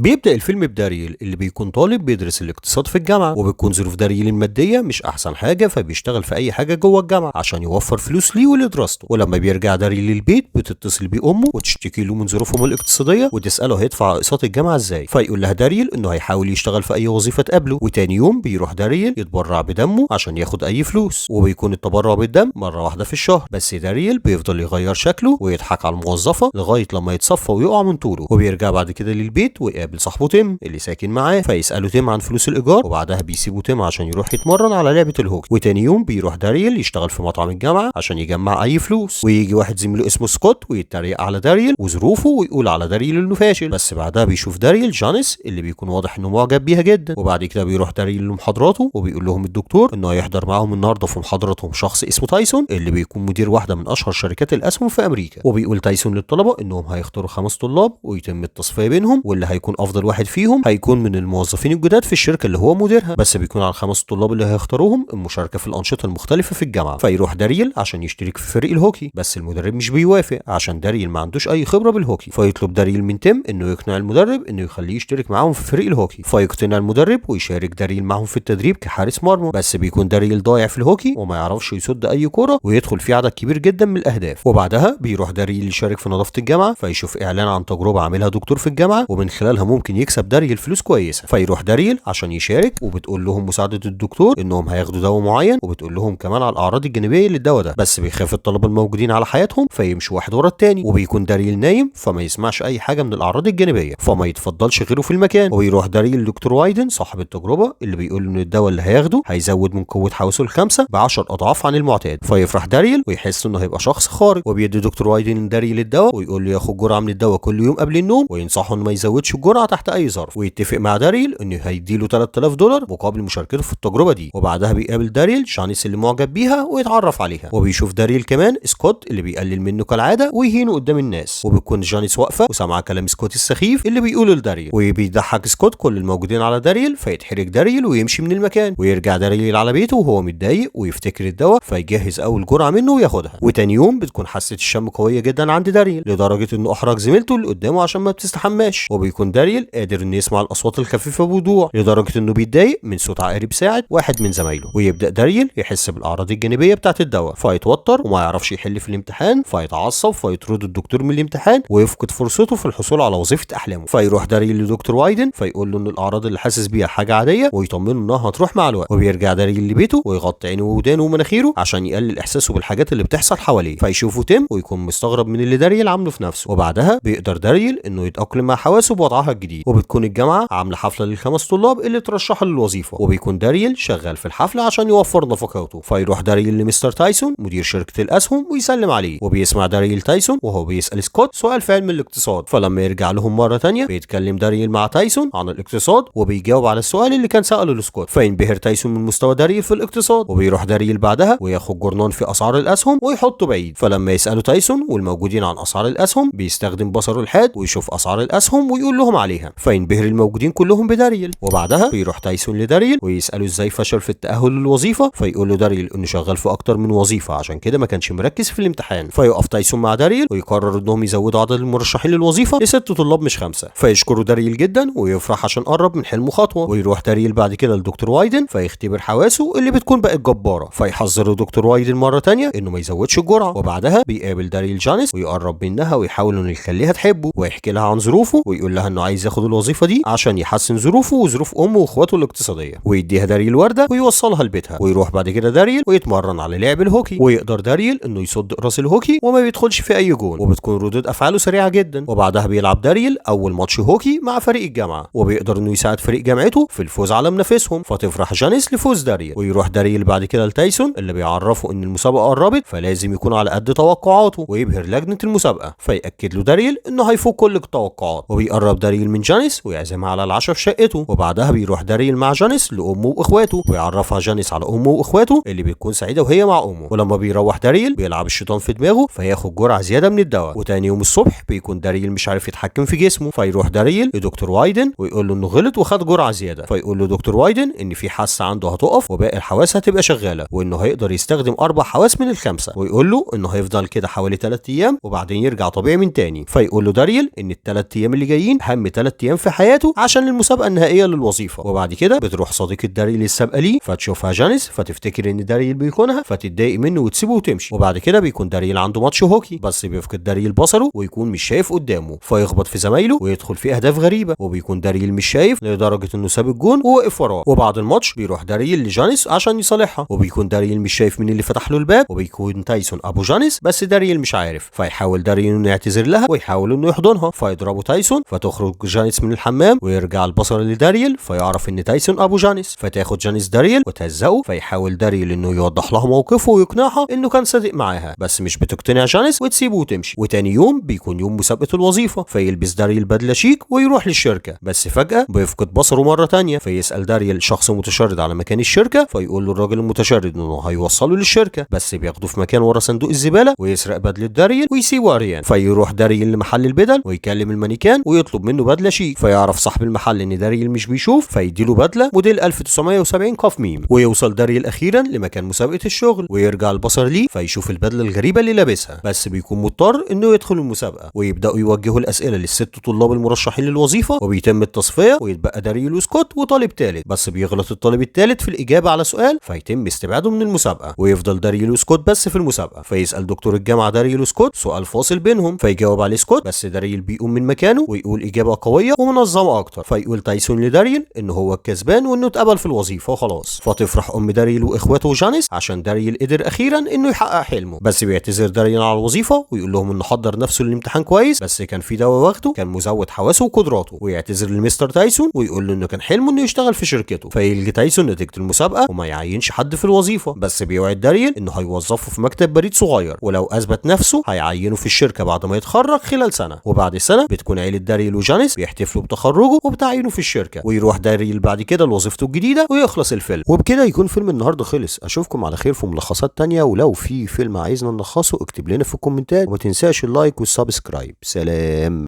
بيبدأ الفيلم بداريل اللي بيكون طالب بيدرس الاقتصاد في الجامعة، وبتكون ظروف داريل المادية مش أحسن حاجة، فبيشتغل في أي حاجة جوه الجامعة عشان يوفر فلوس ليه ولدراسته. ولما بيرجع داريل للبيت بتتصل بيه أمه وتشتكي له من ظروفهم الاقتصادية وتسأله هيدفع أقساط الجامعة إزاي، فيقول لها داريل إنه هيحاول يشتغل في أي وظيفة تقابله. وتاني يوم بيروح داريل يتبرع بدمه عشان ياخد أي فلوس، وبيكون التبرع بالدم مرة واحدة في الشهر، بس داريل بيفضل يغير شكله ويضحك على الموظفة لغاية لما يتصفى ويقع من طوله. وبيرجع بعد كده للبيت ويقابل صاحبه تيم اللي ساكن معاه، فيسأله تيم عن فلوس الإيجار، وبعدها بيسيبه تيم عشان يروح يتمرن على لعبة الهوكي. وتاني يوم بيروح داريل يشتغل في مطعم الجامعة عشان يجمع أي فلوس، ويجي واحد زميله اسمه سكوت ويتريق على داريل وظروفه ويقول على داريل انه فاشل. بس بعدها بيشوف داريل جانيس اللي بيكون واضح انه معجب بيها جدا. وبعد كده بيروح داريل لمحاضراته وبيقول لهم الدكتور انه هيحضر معاهم النهارده في محاضرتهم شخص اسمه تايسون اللي بيكون مدير واحدة من اشهر شركات الاسهم في امريكا. وبيقول تايسون للطلبة انهم هيختاروا 5 طلاب ويتم التصفية بينهم، واللي هيكون افضل واحد فيهم هيكون من الموظفين الجداد في الشركة اللي هو مديرها، بس بيكون على ال5 طلاب اللي هيختاروهم المشاركة في الانشطة المختلفة في الجامعة. فيروح داريل عشان يشترك في فريق الهوكي، بس المدرب مش بيوافق عشان داريل ما عندوش اي خبره بالهوكي. فيطلب داريل من تيم انه يقنع المدرب انه يخليه يشترك معاهم في فريق الهوكي، فيقتنع المدرب ويشارك داريل معاهم في التدريب كحارس مرمى، بس بيكون داريل ضايع في الهوكي وما يعرفش يصد اي كورة ويدخل في عدد كبير جدا من الاهداف. وبعدها بيروح داريل يشارك في نظافة الجامعة، فيشوف اعلان عن تجربه عاملها دكتور في الجامعة ومن خلالها ممكن يكسب داريل فلوس كويسة. فيروح داريل عشان يشارك، وبتقول لهم مساعدة الدكتور انهم هياخدوا دواء معين، وبتقول لهم كمان على الاعراض الجانبية للدواء ده، بس بيخاف الطلبة الموجودين على حياتهم فيمشوا واحد ورا التاني. وبيكون داريل نايم فما يسمعش اي حاجة من الاعراض الجانبية، فما يتفضلش غيره في المكان. ويروح داريل لدكتور وايدن صاحب التجربة اللي بيقول ان الدواء اللي هياخده هيزود من قوة حواسه الخمسة ب10 اضعاف عن المعتاد. فيفرح داريل ويحس انه هيبقى شخص خارق، وبيدي دكتور وايدن داريل الدواء ويقول له ياخد جرعة من الدواء كل يوم قبل النوم، وينصحه انه ما يزودش الجرعة تحت اي ظرف، ويتفق مع داريل انه هيديله $3000 مقابل مشاركته في التجربة دي. وبعدها بيقابل داريل جانيس اللي معجب بيها ويتعرف عليها، وبيشوف داريل كمان سكوت اللي بيقلل منه كالعادة ويهينه قدام الناس. وبتكون جانيس واقفة وسامعه كلام سكوت السخيف اللي بيقوله لداريل، وبيضحك سكوت كل الموجودين على داريل، فيتحرج داريل ويمشي من المكان. ويرجع داريل على بيته وهو متضايق ويفتكر الدواء، فيجهز اول جرعة منه وياخدها. وتاني يوم بتكون حاسه الشم قوية جدا عند داريل لدرجة انه احرج زميلته اللي قدامه عشان ما بتستحماش. وبيكون داريل قادر انه يسمع الاصوات الخفيفة بوضوح لدرجة انه بيتضايق من صوت عقارب ساعة واحد من زمايله. ويبدا داريل يحس بالاعراض الجانبية بتاعه الدواء، فيتوتر وما يعرفش يحل في الامتحان، فيتعصب فيطرد الدكتور من الامتحان ويفقد فرصته في الحصول على وظيفة احلامه. فيروح داريل لدكتور وايدن فيقول له ان الاعراض اللي حاسس بيها حاجة عادية ويطمنه انها هتروح مع الوقت. وبيرجع داريل لبيته ويغطي عينه وودانه ومناخيره عشان يقلل احساسه بالحاجات اللي بتحصل حواليه. فيشوفه تيم ويكون مستغرب من اللي داريل عامله في نفسه. وبعدها بيقدر داريل انه يتاقلم مع حواسه بوضعها الجديد. وبتكون الجامعة عامله حفلة لل5 طلاب اللي ترشحوا للوظيفة، وبيكون داريل شغال في الحفلة عشان يوفر نفقاته. فيروح داريل لمستر تايسون مدير شركة الاسهم ويسلم عليه. وبيسمع داريل تايسون وهو بيسال سكوت سؤال في علم الاقتصاد. فلما يرجع لهم مرة تانية بيتكلم داريل مع تايسون عن الاقتصاد وبيجاوب على السؤال اللي كان ساله لسكوت. فينبهر تايسون من مستوى داريل في الاقتصاد. وبيروح داريل بعدها وياخد جورنان في اسعار الاسهم ويحطه بعيد. فلما يساله تايسون والموجودين عن اسعار الاسهم بيستخدم بصره الحاد ويشوف اسعار الاسهم ويقول لهم عليها، فينبهر الموجودين كلهم بداريل. وبعدها بيروح تايسون لداريل ويساله ازاي فشل في التاهل للوظيفة، فيقول له داريل انه شغال في اكتر من وظيفة عشان كده ما كانش مركز في الامتحان. فيقف تايسون مع داريل ويقرر انهم يزودوا عدد المرشحين للوظيفة ل6 طلاب مش 5. فيشكروا داريل جدا ويفرح عشان قرب من حلمه خطوة. ويروح داريل بعد كده لدكتور وايدن فيختبر حواسه اللي بتكون بقت جبارة، فيحذر دكتور وايدن مرة تانية انه ما يزودش الجرعة. وبعدها بيقابل داريل جانيس ويقرب منها ويحاول انه يخليها تحبه ويحكي لها عن ظروفه ويقول لها انه عايز ياخد الوظيفة دي عشان يحسن ظروفه وظروف امه واخواته الاقتصادية. ويديها داريل ورده ويوصلها لبيتها. ويروح بعد كده داريل ويتمرن على لعب الهوكي، ويقدر داريل انه يصد راس الهوكي وما بيدخلش في اي جون، وبتكون ردود افعاله سريعة جدا. وبعدها بيلعب داريل اول ماتش هوكي مع فريق الجامعة، وبيقدر انه يساعد فريق جامعته في الفوز على منافسهم، فتفرح جانيس لفوز داريل. ويروح داريل بعد كده لتايسون اللي بيعرفه ان المسابقة قربت فلازم يكون على قد توقعاته ويبهر لجنة المسابقة، فيأكد له داريل انه هيفوق كل التوقعات. وبيقرب داريل من جانيس ويعزمها على العشاء في شقته. وبعدها بيروح داريل مع جانيس لامه واخواته ويعرفها جانيس على امه واخواته اللي بتكون سعيدة وهي مع امه. ولما بيروح داريل بيلعب الشيطان في دماغه فياخد جرعة زيادة من الدواء. وتاني يوم الصبح بيكون داريل مش عارف يتحكم في جسمه، فيروح داريل لدكتور وايدن ويقول له انه غلط وخد جرعة زيادة. فيقول له دكتور وايدن ان في حاسه عنده هتقف وباقي الحواس هتبقى شغالة، وانه هيقدر يستخدم 4 حواس من ال5، ويقول له انه هيفضل كده حوالي 3 ايام وبعدين يرجع طبيعي من تاني. فيقول له داريل ان ال3 ايام اللي جايين اهم 3 ايام في حياته عشان المسابقة النهائية للوظيفة. وبعد كده بتروح صديقه داريل السابقة ليه، فتشوفها جانيس فتفتكر ان داريل بيخونها، فتتضايق منه وتسيبه وتمشي. وبعد كده بيكون داريل عنده ماتش هوكي، بس بيفقد داريل بصره ويكون مش شايف قدامه، فيخبط في زمايله ويدخل في اهداف غريبة، وبيكون داريل مش شايف لدرجة انه ساب الجون ووقف وراه. وبعد الماتش بيروح داريل لجانيس عشان يصالحها، وبيكون داريل مش شايف مين اللي فتح له الباب، وبيكون تايسون ابو جانيس، بس داريل مش عارف، فيحاول داريل انه يعتذر لها ويحاول انه يحضنها، فيضربه تايسون، فتخرج جانيس من الحمام ويرجع البصر لداريل، فيعرف ان تايسون ابو جانيس، فتاخد جانيس داريل وتهزقه، فيحاول داريل انه يوضح لها موقفه ويقنعها انه كان صادق معاها، بس مش بتقتنع جانيس وتسيبه وتمشي. وتاني يوم بيكون يوم مسابقة الوظيفة، فيلبس داريل بدله شيك ويروح للشركة، بس فجاة بيفقد بصره مرة تانية، فيسال داريل شخص متشرد على مكان الشركة، فيقول له الراجل المتشرد انه هيوصله للشركة، بس بياخده في مكان ورا صندوق الزبالة ويسرق بدله داريل ويسيبه عريان. فيروح داريل لمحل البدل ويكلم المانيكان ويطلب منه بدله شيك، فيعرف صاحب المحل ان داريل مش بيشوف، فيديله بدله موديل 1970 قاف ميم. ويوصل داريل اخيرا لمكان مسابقة الشغل ويرجع البصر ليه، فيشوف البدلة الغريبة اللي لابسها، بس بيكون مضطر انه يدخل المسابقة، ويبداوا يوجهوا الاسئلة للست طلاب المرشحين للوظيفة، وبيتم التصفية ويتبقى داريل وسكوت وطالب ثالث، بس بيغلط الطالب الثالث في الاجابة على سؤال فيتم استبعاده من المسابقة، ويفضل داريل وسكوت بس في المسابقة. فيسال دكتور الجامعة داريل وسكوت سؤال فاصل بينهم، فيجاوب عليه سكوت، بس داريل بيقوم من مكانه ويقول اجابه قوية ومنظمة اكتر، فيقول تايسون لداريل ان هو الكسبان وانه اتقبل في الوظيفة وخلاص. فتفرح ام داريل واخواته جانيس عشان داريل قدر اخيرا انه يحقق حلمه، بس بيعتذر داريل على الوظيفة ويقول لهم انه حضر نفسه للامتحان كويس، بس كان في دواء واخده كان مزود حواسه وقدراته، ويعتذر لمستر تايسون ويقول له انه كان حلمه انه يشتغل في شركته. فيلغي تايسون نتيجة المسابقة وما يعينش حد في الوظيفة، بس بيوعد داريل انه هيوظفه في مكتب بريد صغير، ولو اثبت نفسه هيعينه في الشركة بعد ما يتخرج خلال سنة. وبعد سنة بتكون عيله داريل وجانيس بيحتفلوا بتخرجه وبتعيينه في الشركة، ويروح داريل بعد كده لوظيفته الجديدة ويخلص الفيلم. وبكده يكون فيلم النهارده خلص. اشوفكم على خير في ملخصات تانية، ولو في فيلم عايزنا نلخصه اكتب لنا في الكومنتات، وما تنساش ال like وال subscribe. سلام.